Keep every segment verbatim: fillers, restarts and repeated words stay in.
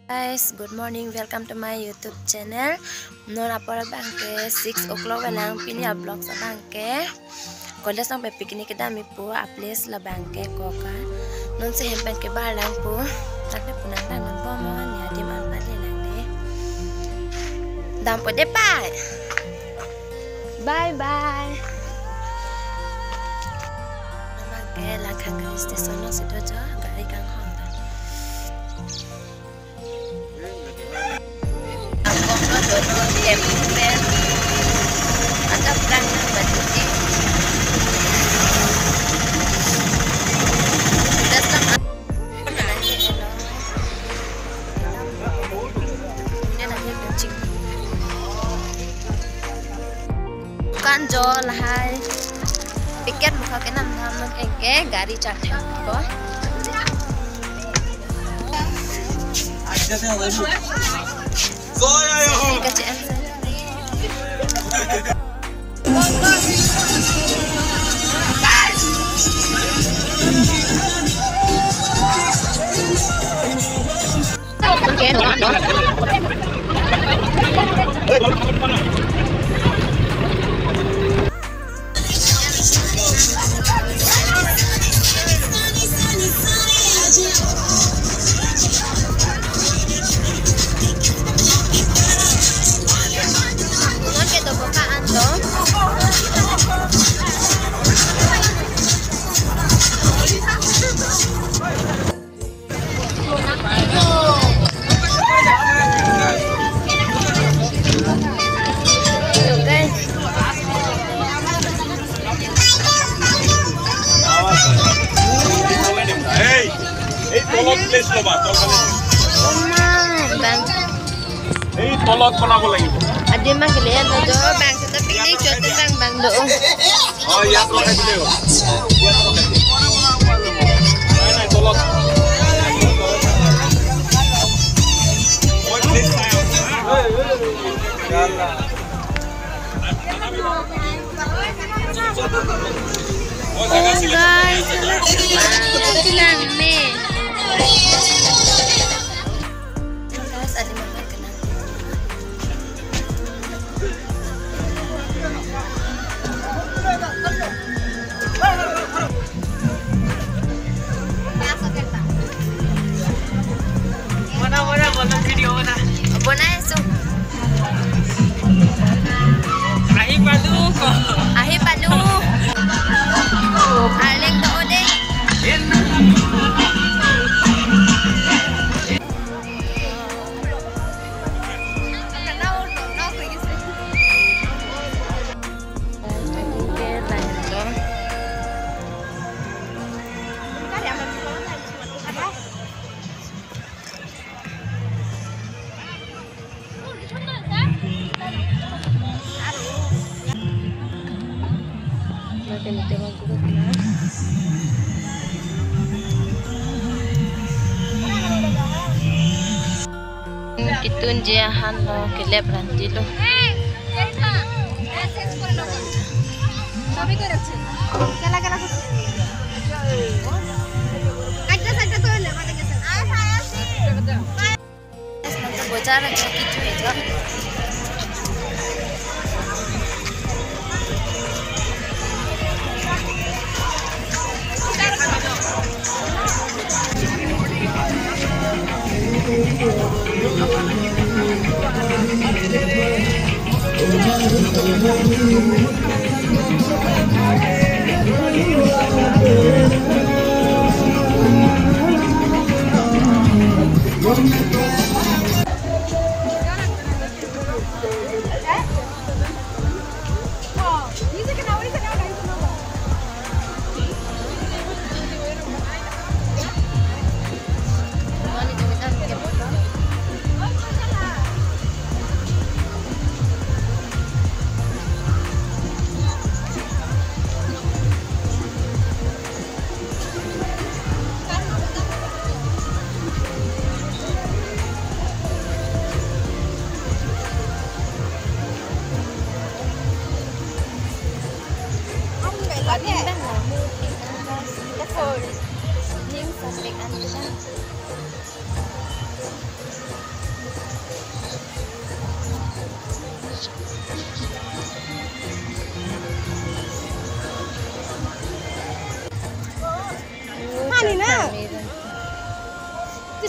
Guys, good morning. Welcome to my YouTube channel. Non apor abang ke six o'clock valang, pini a-vlogs abang ke college along pen picnic kedam ipu a-place labang ke Koka. Non si hem pen kebar lang pu. Lake punang dang non bom on ya, adim an pali lang de. Dampo de pai. Bye bye. Labang ke Langkang gari station along si do jo, gari kanghon. Dukan jo lahai. Ticket mukha kenam nam nok engke gari charthe ko. Ka C M sa. Hey, এই তলত প্লেচ ল'বা, তলফালে। Oma, bang. এই তলত বনাব লাগিব। Adim abang kele lo jo, bang, kita picnic shot bang, bang do. অ, ইয়াত ৰখাই দিলে হ'ল। ইয়াত ৰখাই দিলে। নাই, নাই, তলত। মই প্লেচ চাই আছো। Oh, guys, sila, sila, sila, sila, me. Bona, bona, bona, video bona. Bona aso. Ahi palu. Ahi palu. Arleng to de. Kitun je ahan lo, kelep randi lo. Bojar aja gitu aja.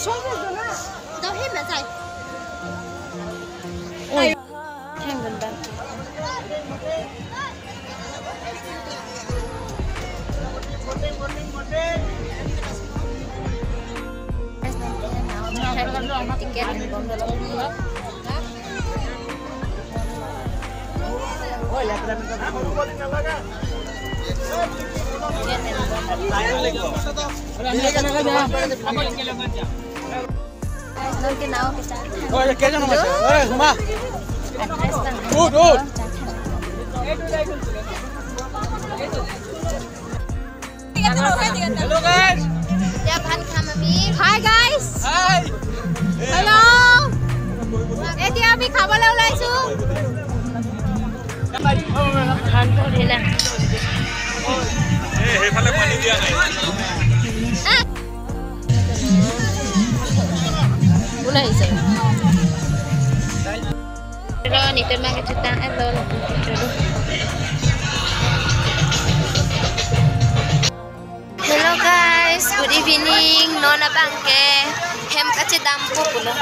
Daw hem asai. Oi. Hem gundan. Ticket. Guys, non ke nao kita. Oh, ya, kya jana masa? Eh, suma. Address tang. Ut, ut. Hello, guys. Ya, bhan kham ami. Hi, guys. Hi. Hello. Eti ami khabole ulaisu. Bhan kham hena. Eh, he phale pani dia nai. Ah. Ulai se. Hello, nitun ma kachetang, hello, hello. Hello guys, good evening. Non abang ke hem kachedampo pulo.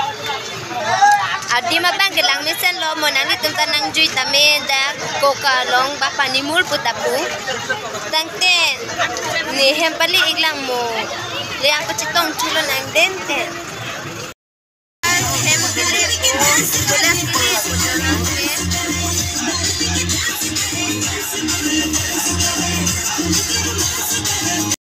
Adim abang ke langmesen lo, mo nanglitum ta nangjui tame dak Koka along ba pani mur pu ta pu. Tangte ne hem pali-ik lang mo. Le ang kachetong chulo nang den te. Hem pali-ik mo.